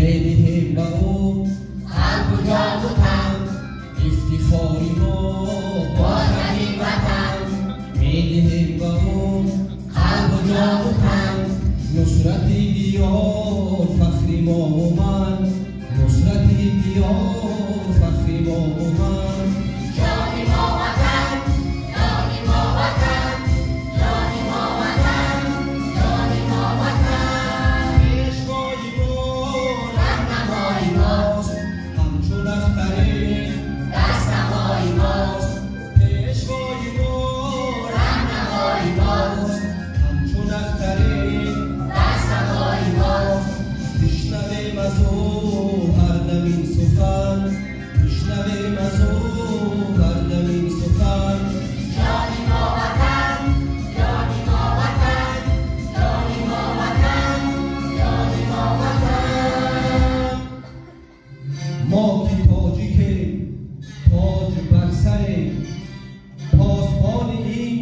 Медиҳем ба ӯ қалбу ҷону тан, ифтихори мо бошад ин ватан. Медиҳем ба ӯ қалбу ҷону тан, нусрати диёр фахри мо ман, нусрати диёр фахри мо ман. Ҷони мо ватан, ҷони мо ватан, ҷони мо ватан, ҷони мо ватан. Пешвои мо роҳнамои мост, ҳамчун ахтаре дастнамои мост. Пешвои мо роҳнамои мост, ҳамчун ахтаре дастнамои мост. Бишнавем аз ӯ ҳар дамин сухан, бишнавем аз ӯ ҳар дамин сухан. Ҷони мо ватан, ҷони мо ватан, ҷони мо ватан, ҷони мо ватан. Мо ки тоҷикем, тоҷ бар сарем, посбони ин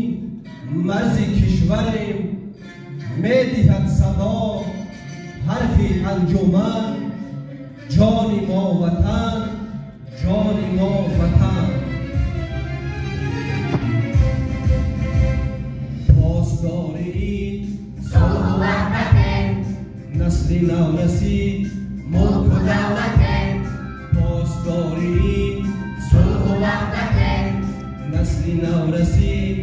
марзи кишварем. Медиҳад садо ҳарфи анҷуман, ҷони мо ватан, ҷони мо ватан. Посдори ин сулҳу ваҳдатем, насли наврасид мулку давлатем. Посдори ин сулҳу ваҳдатем, насли наврасид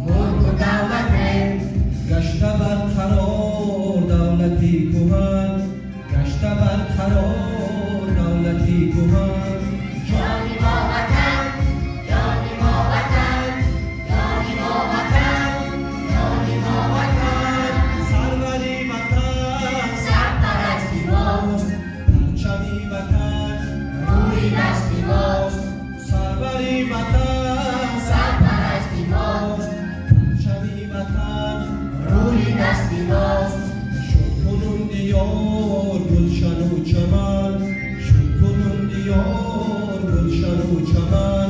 мулку давлатем. Гашта барқарор давлати кӯҳан, гашта барқарор давлати кӯҳан. Ҷони мо ватан, ҷони мо ватан, ҷони мо ватан, ҷони мо ватан. Сарвари ватан сарпарасти мост, парчами ватан рӯи дасти мост. Сарвари ватан сарпарасти мост, парчами ватан рӯи дасти мост. Шуд кунун диёр гулшану чаман, шуд кунун диёр гулшану чаман.